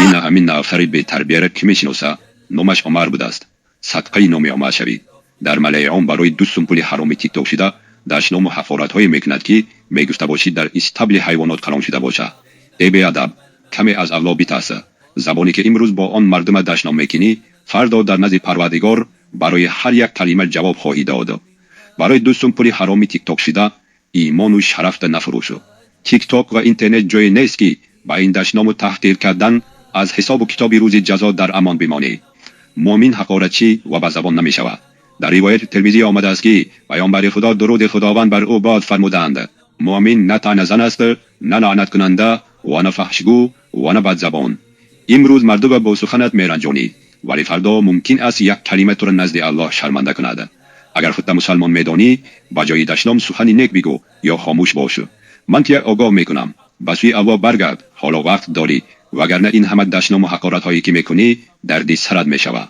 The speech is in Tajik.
Ина ҳамин нафари бетарбияра кӣ мешиноса? Номаш Омар будааст. Садқаи номи Омар шавӣ. Дар малаи ом барои 2 сум пули ҳароми тикток шида, дашному ҳақоратҳое мекунад, ки мегуфта бошӣ дар истабли ҳайвонот калон шида боша. Э беадаб, каме аз Аллоҳ битарса. Забоне ки имрӯз бо он мардума дашном мекунӣ, фардо дар назди Парвардигор барои ҳар як калима ҷавоб хоҳӣ дод. Барои 2 сум пули ҳароми тикток шида, имону шарафта нафурӯшу. Тикток ва интернет ҷое нест, ки ба ин дашному таҳқир кардан аз ҳисобу китоби рӯзи ҷазо дар амон бимонӣ. Муъмин ҳақоратчӣ ва бадзабон намешавад. Дар ривояти Термизӣ омадааст, ки паёмбари Худо, дуруди Худованд бар ӯ бод, фармуданд: «Муъмин на таъназан аст, на лаънаткунанда ва на фаҳшгӯ ва на бадзабон». Имрӯз мардума бо суханат меранҷонӣ, вале фардо мумкин аст як калима туро назди Аллоҳ шарманда кунад. Агар худта мусалмон медонӣ, ба ҷои дашном сухани нек бигӯ ё хомӯш бош. Ман туя огоҳ мекунам: ба сӯи Аллоҳ баргард, ҳоло вақт дорӣ, вагарна ин ҳама дашному ҳақоратҳое ки мекунӣ, дарди сарат мешавад.